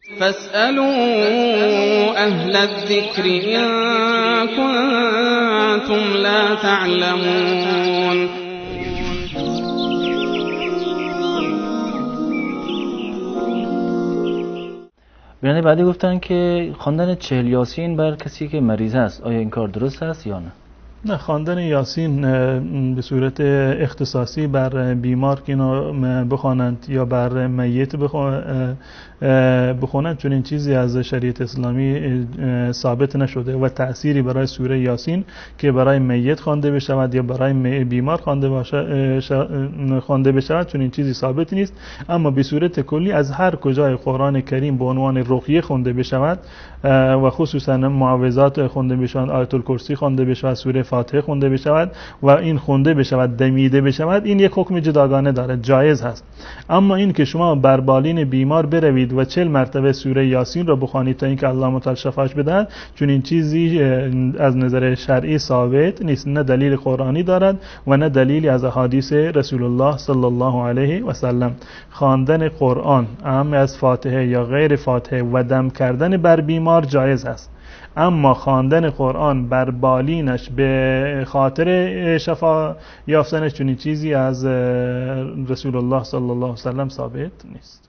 فاسألوا أهل الذكر إن كنتم لا تعلمون. بیننده بعدی گفتن که خواندن 40 یاسین بر کسی که مریض است آیا این کار درست است یا نه؟ نه، خواندن یاسین به صورت اختصاصی بر بیمار که اینو بخوانند یا بر میت بخوانند چون این چیزی از شریعت اسلامی ثابت نشده و تأثیری برای سوره یاسین که برای میت خوانده بشود یا برای بیمار خوانده بشود چون این چیزی ثابت نیست. اما به صورت کلی از هر کجای قرآن کریم به عنوان رقیه خوانده بشود و خصوصا معوذات خوانده بشود، آیت الکرسی خوانده بشود، سوره فاتحه خوانده بشود و این خوانده بشود، دمیده بشود، این یک حکم جداگانه داره، جایز هست. اما این که شما بر بالین بیمار بروید و 40 مرتبه سوره یاسین را بخوانید تا اینکه الله متعال شفاش بدهد، چون این چیزی از نظر شرعی ثابت نیست، نه دلیل قرآنی دارد و نه دلیلی از احادیث رسول الله صلی الله علیه و سلم. خواندن قرآن اهم از فاتحه یا غیر فاتحه و دم کردن بر بیمار جایز است، اما خواندن قرآن بر بالینش به خاطر شفا یافتنش چنین چیزی از رسول الله صلی الله علیه و سلم ثابت نیست.